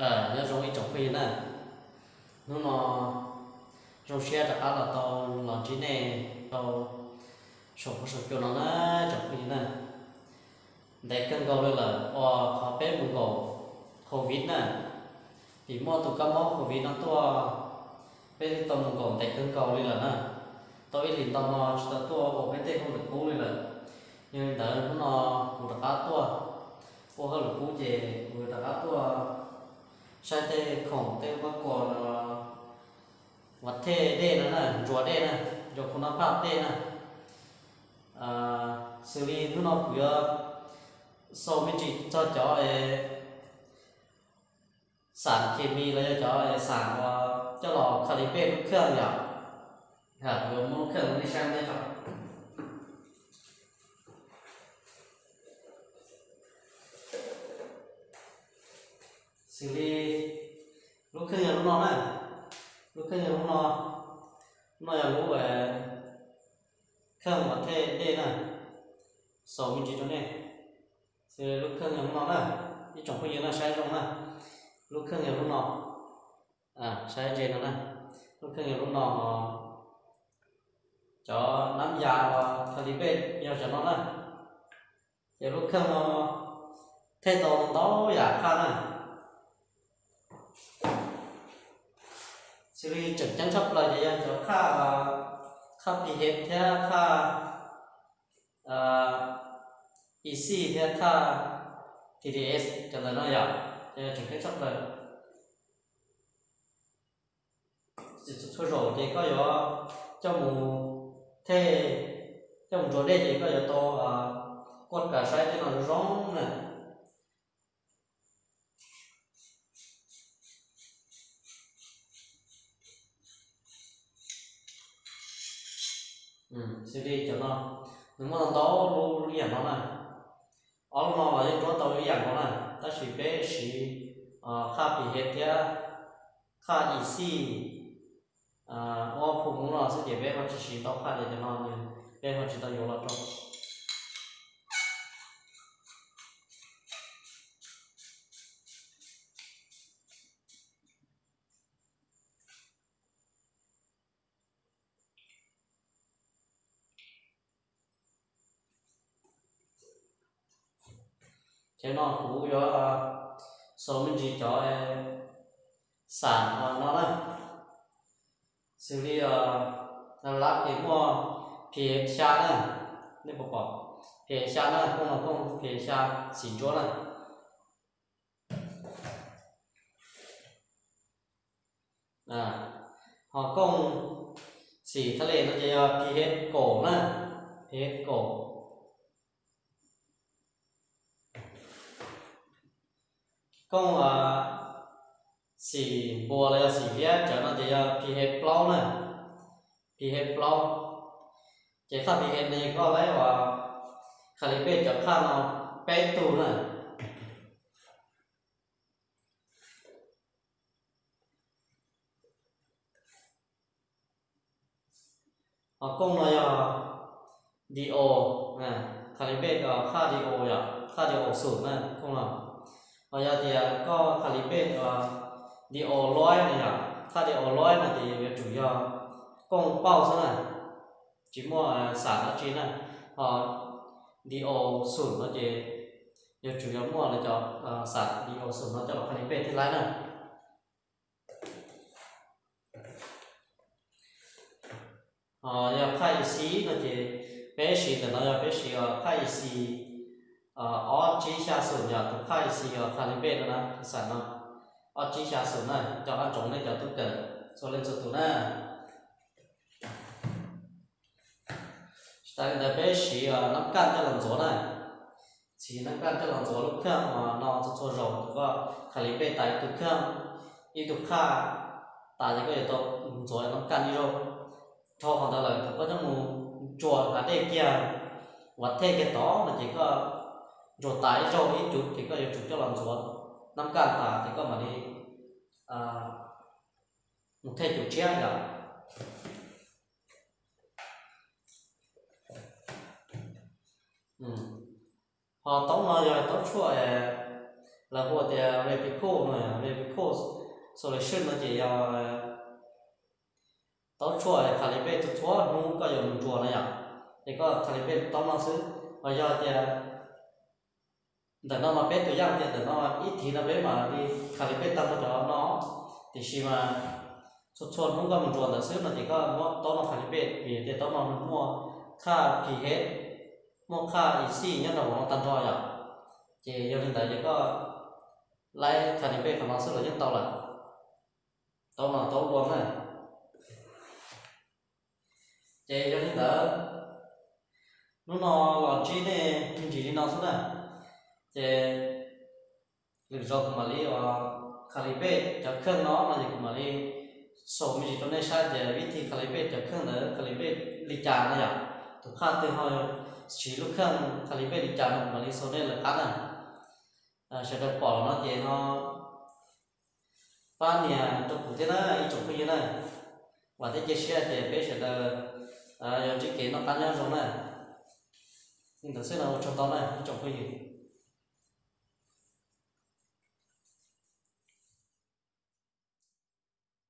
Nyob zoo ib tsoom phooj ywg na, hnub no zoo siab rov qab los tau los ntsib nej rau saum huab saum cua no na tsoom phooj ywg na. Ntev kawg nkaus li lawm uas qhov peb mus nkaum covid na, vim muaj tus kab mob covid no tuaj, peb twb tau mus nkaum ntev kawg nkaus li lawm na. Tau ib hlis ntau no tsis tau tuaj ua peb tej hauj lwm qub li lawm. Yog li ntawd hnub no kuv rov qab tuaj ua hauj lwm qub ces kuv rov qab tuaj saib tej khoom tej pob kos no, ua thej dej no na, ntsuas dej na, ntsuas khu nab phaj dej na. Xws li hnub no kuv yuav xaus me ntsis txog cov xam khes mis los yog cov xam uas coj los kha li pej lub kheej yom. Kuv yuav muab lub kheej nej saib nej tso. Xws li lub kheej yog lub no na, lub kheej yog lub no, lub no yog lub kheej ua thej dej na, xaus me ntsis rau nej. Xws li lub kheej yog lub no na, ib tsoom phooj ywg na saib zoo na, lub kheej yog lub no, saib ze no na, lub kheej yog lub no, cov nab yas uas kha li pej yog cov no na. Ces lub kheej no thej tau ntau yam qhaj na. Xws li tseem ceeb tshaj plaws ces yog cov qhaj, qhaj phe thiab qhaj ixi thiab qhaj T D S cov ntawd no yom, ces yog tseem ceeb tshaj plaws. Txhua zaum ces koj yuav coj mus thej, coj mus ntsuas dej ces koj yuav tau kuaj kav saib tej no zoo zoo na. Xws li cov no, nws muaj ntau lub ib yam no na. Ob lub no los yeej nruab tau ib yam nkaus na, tab sis peb siv qhaj phe thiab qhaj ixi ua phu mus no xwb ces peb ho tsis siv tau qhaj ces cov no peb ho tsis tau yuav los rau. Ces no kuv yuav xaus me ntsis cov xam no na. Xws li lab ces muaj phe xya na, nej puas pom phe xya na, kooj no kooj phe xya xim ntsuab na. Ho kooj xim thaj les no ces yog phe kaum na, phe kaum. Kooj xim npua los yog xim liab tsawv no ces yog phe plaub na, phe plaub. Ces qhaj phe no koj laib uas kha li pej cov qhaj no peb tug na. Ho kooj no yog D O, kha li pej qhaj D O yom, qhaj D O xum na kooj no. Ho yog tias koj kha li pej D O loib no yom, qhaj D O loib no ces yuav tsum yog kooj pauj xwb na, tsis muaj xam dab tsi na. Ho D O xum no ces yuav tsum yog muaj lawv cov xam D O xum no coj los kha li pej thiaj laib na. Ho yog qhaj ixi no ces peb siv ntawm no yog peb siv qhaj ixi ob tsib xya xum yog tus qhaj ixi yog kha li pej no na, xam no ob tsib xya xum na, cov qab ntsoov nej cov tub kawm txhua leej txhua tus na. Tsis tas li ntawd peb siv nab kaj coj los ntxuav na. Siv nab kaj coj los ntxuav lub kheej no txhua txhua zaus, tus koj kha li pej tas ib tug kheej, ib tug qhaj tas ces koj yuav tau ntxuav nab kaj ib zaug. Dhau qhov ntawd lawm thaum koj coj mus ntsuas hav dej kiag, ua thej kiag tod no ces koj ntsuas tas ib zaug ib cuv ces koj yuav tsum coj los ntxuav nab kaj tas ces koj mam li mus thej cuv tshiab yom. Ho taub no yog taub tshuaj lawv hu tias Replica no, Replica Solution no ces yog tau tshuaj Calibase txhua txhua hnub koj yuav mus ntsuas no yom, ces koj Calibase tau no xwb. Ho yog tias ntawm no mas peb tus yaj tias ntawm no ib thiv no peb mam li Calibase tag nrho cov no, tiam sis mas txhua txhua hnub koj mus ntsuas ntawd xwb no ces koj muab tau no Calibase vim tias tau no muaj khaj phi hev, muaj khaj i xij nyob rau hauv no tag nrho yom. Ces yog li ntawd ces koj laib Calibase qhov no xwb los yeej tau lawm. Tau no tau dua na. Ces yog li ntawd, hnub no los ntsib nej me ntsis li no xwb na. Ces lwm zaus kuv mam li ua Calibase cov kheej no no ces kuv mam li xaus me ntsis rau nej saib tias vib thi Calibase cov kheej ntawd Calibase li cas no yom. Tus phaj twg ho siv lub kheej Calibase li cas no kuv mam li xaus nej lawv qab na. Sawv daws pom no ces ho pab nias rau kuv thiab na ib tsoom phooj ywg na. Vam thiab cia siab tias peb sawv daws yuav ntsib kev noj qab nyob zoo na. Li ntawd xwb no ua tsaug ntau na ib tsoom phooj ywg.